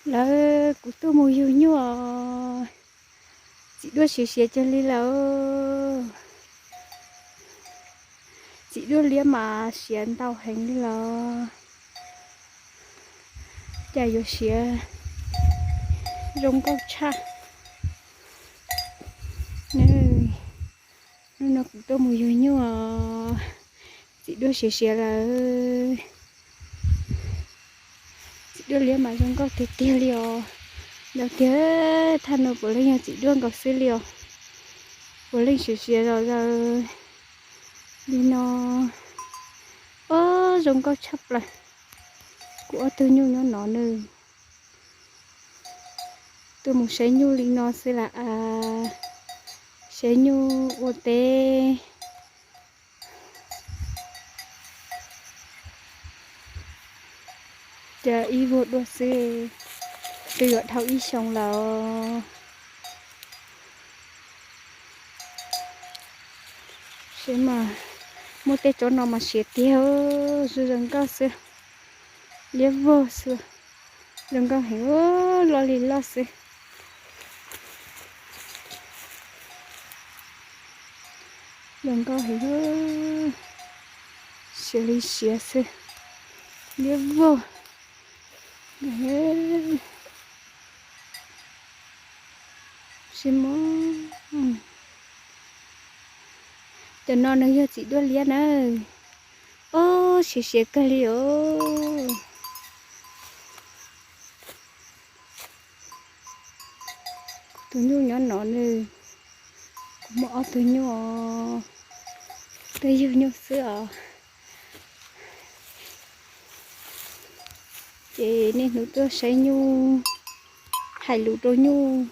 Lawv, kuv tuaj mus yug nyuj os. Txiv duaj siav siav kawg li lawm. Txiv duaj liab mas siav ntau heev li los. Cas yuav siav zoo nkauj tshaj. Hnub no kuv tuaj mus yug nyuj os. Txiv duaj siav siav lawm. Txiv duaj liab mas zoo nkauj tiag tiag li os. Ntau tiag, thaj no puav leej yog txiv duaj nkaus xwb li os. Puav leej siav siav zom zaws li no. Ob, zoo nkauj tshaj plaws. Kuv ob tug nyuj nyob no nws tuaj mus saib nyuj li no xwb las as. Saib nyuj ua teb. Cas ib vuag dua xwb, twb yuav dhau ib xyoos lawm. Saib mas, muaj tej tsob no mas siav tiag, zoo zoo nkauj xwb, liab vog xwb, zoo nkauj heev, loj li loj xwb. Zoo nkauj heev, siav li siav xwb, liab vog. Sis mas, cov no nws yog txiv duaj liab na. Ob, siav siav kawg li os. Tus nyuj nyob no nws, kuv muaj ob tug nyuj os, twb yug nyuj xwb os. Ces niaj hnub tuaj saib nyuj, hais lus rau nyuj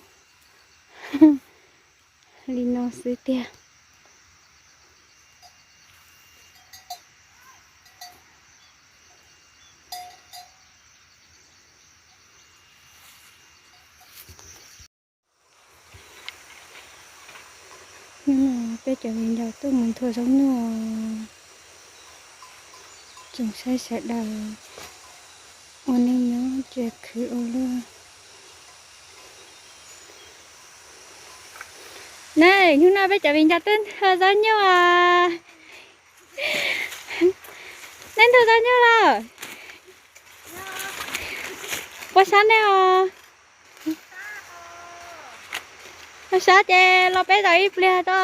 li no xwb tiag. Hnub no peb cov viv ncaus tuaj mus nthua zaub nyuj, tsoom saib sawv daws ua neej nyob tsis khwv ua luaj. Ne, hnub no peb cov viv ncaus tuaj nthua zaub nyuj os. Nej nthua zaub nyuj lawm? Puas sab nej os? Puas sab ces los peb zaum ib pliag tso.